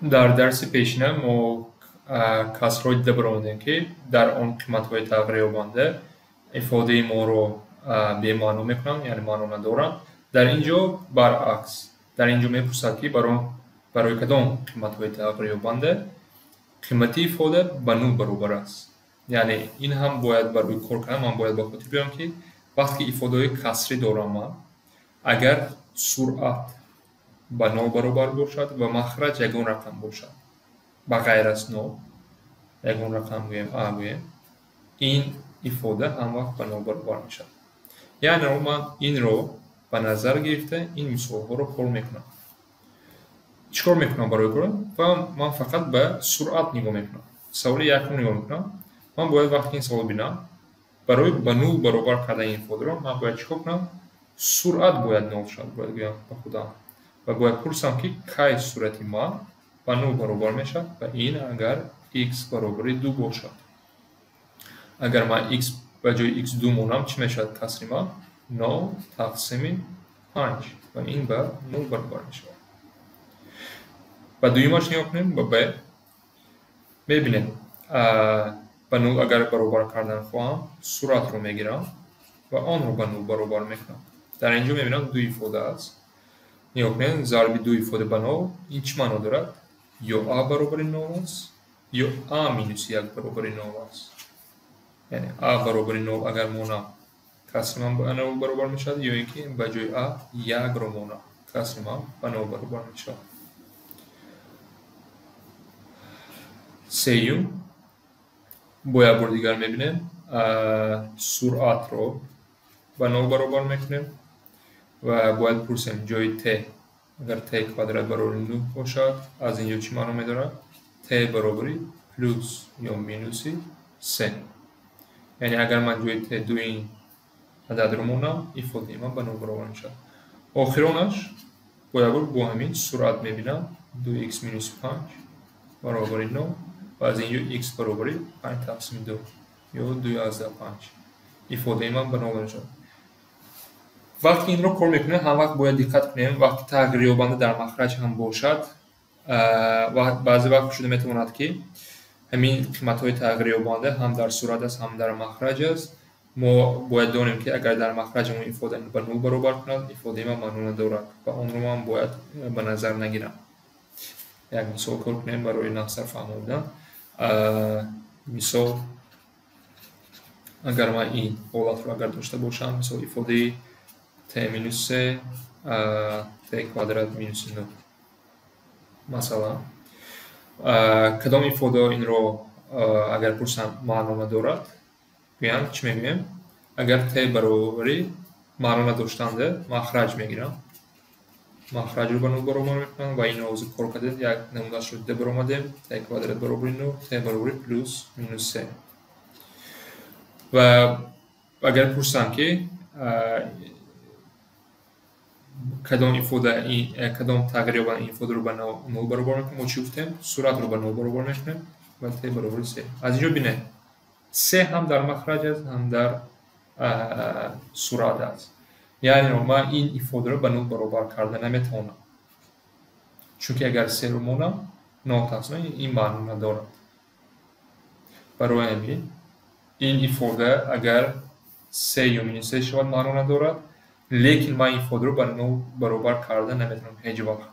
Дар дарси пешина мо касрҳои дида баромадем, ки дар он қиматҳои тағйирёбанда ифодаи моро бемаъно мекунанд, яъне маъно надоранд. Дар ин ҷо баръакс, дар ин ҷо мепурсад, ки барои кадом қиматҳои тағйирёбанда қимати ифода ба нул баробар аст. Яъне ин ҳам бояд барои кор кардан ман бояд ба хотир биёрам, ки вақте ки ифодаҳои касрӣ дорам ман, агар суръат ба нол баробар бошад ва махраҷ ягон рақам бошад, ба ғайр аз нол, ягон рақам гӯем, а гӯем, ин ифода ҳам вақт ба нол баробар мешавад. Яъне ман инро ба назар гирифта ин мисолҳоро кор мекунам. Чӣ кор мекунам барои кор? Ва ман фақат ба суръат нигоҳ мекунам. Саволи якум нигоҳ мекунам. Ман бояд вақти ин савол бинам, барои ба нул баробар кардани ифодаро ман бояд чӣ кор кунам? Суръат бояд нол шавад, бояд гӯям ба худам. Ва бояд пурсам, ки кай суръати ман ба нул баробар мешавад ва ин агар x баробари 2 бошад. Агар ман x ба ҷои x 2 монам, чӣ мешавад касри ман? 0 тақсими 5 ва ин ба нул баробар мешавад. Ба дуюмаш нигоҳ кунем, ба b. Мебинем, ба нул агар баробар кардан хоҳам, суръатро мегирам ва онро ба нул баробар мекунам. Дар ин ҷо мебинам ду ифода аст. Нигоҳ кунед, зарби ду ифода ба нол ин чӣ маъно дорад? Ё а баробари нол аст, ё а минус 1 баробари нол аст. Яъне а баробари нол агар монам, касри ман ба нол баробар мешавад, ё ин ки ба ҷои а 1-ро монам, касри ман ба нол баробар мешавад. Сеюм, бо як бор дигар мебинем, суръатро ба нол баробар мекунем ва бояд пурсем ҷои t, агар t квадрат баробари 9 бошад, аз ин ҷо чӣ маъно медорад? T баробари плюс ё минуси 3. Яъне агар ман ҷои t 2 ин ададро монам, ифодаи ман ба нол баробар мешавад. Охиронаш бо як бор бо ҳамин суръат мебинам, 2x минус 5 баробари 9 ва аз ин ҷо x баробари 5 тақсими 2 ё 2,5. Ифодаи ман ба нол мешавад. Вақте инро кор мекунем, ҳам вақт бояд диққат кунем, вақти тағйирёбанда дар махраҷ ҳам бошад, баъзе вақт шуда метавонад, ки ҳамин қиматҳои тағйирёбанда ҳам дар суръат аст, ҳам дар махраҷ аст. Мо бояд донем, ки агар дар махраҷамон ифода ба нул баробар кунад, ифодаи ман маъно надорад ва онро ман бояд ба назар нагирам. Як мисол кор кунем барои нақсар фаҳмондан. Мисол, агар ман ин ҳолатро агар дошта бошам, мисол ифодаи t минус 3, t квадрат минус 9. Масалан, кадом ифода инро агар пурсам маъно надорад, гӯям чӣ мегӯем? Агар t баробари маъно надоштанда махраҷ мегирам. Махраҷро ба нул баробар мекунам ва инро ҳозир кор кардем, як намунаашро дида баромадем, t квадрат баробари 9, t баробари плюс минус 3. Ва агар пурсам, ки кадом ифода кадом тағйирёбанда ин ифодаро ба нол баробар мекунем, мо чӣ гуфтем? Суръатро ба нол баробар мекунем ва t баробари 3. Аз ин ҷо бинед, 3 ҳам дар махраҷ аст, ҳам дар суръат аст. Яъне ман ин ифодаро ба нол баробар карда наметавонам. Чунки агар 3-ро монам, 0 тақсим, ин маъно надорад. Барои ҳамин ин ифода агар 3 ё минус 3 шавад, маъно надорад, лекин ман ифодаро ба нол баробар карда наметавонам ҳеҷ вақт.